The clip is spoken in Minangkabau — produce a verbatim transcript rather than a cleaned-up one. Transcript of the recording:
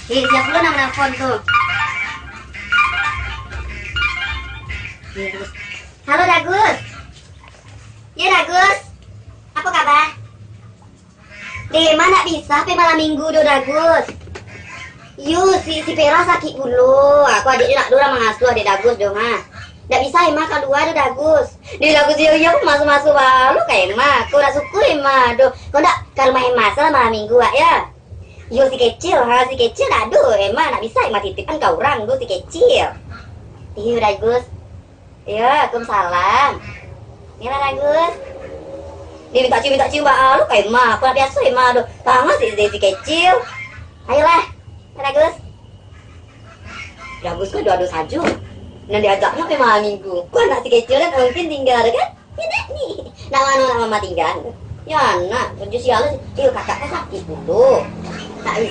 Eh, sia pulo nan manelpon tu? Halo, Dagus. Yo, Dagus. Apo kaba? Deh, ma ndak bisa pai malam minggu doh, Dagus. Yo, si, si Pera sakik pulo. Aku adiak nyo ndak ado urang mangasuah dek Dagus doh, ha. Ndak bisa Ema kalua doh, Dagus. Deh, Dagus, iyo, iyo, aku maso-maso balu ka Ema. Kau ndak suko Ema doh. Kau ndak ka rumah Ema salah malam minggu, wak, yo? Yo, si Kecil, ha, si Kecil ndak ado Ema, ndak bisa Ema titipan ka urang doh si Kecil. Iyo, Dagus. Iyo, waalaikumsalam. Iyolah, Dagus. Deh, mintak cium, mintak cium balu ka Ema. Aku ndak biaso Ema doh. Tangan si, si, si Kecil. Ayolah, Dagus. Dagus ko ado-ado sajo. Nan diajaknyo malam minggu. Ko anak si Kecil kan mungkin tingga kan? Iyo, Nek, ni. Nak mano nak mama tingga? Yo, anak, kerjo sialan. Iyo, kakak kan sakik pulo. Nak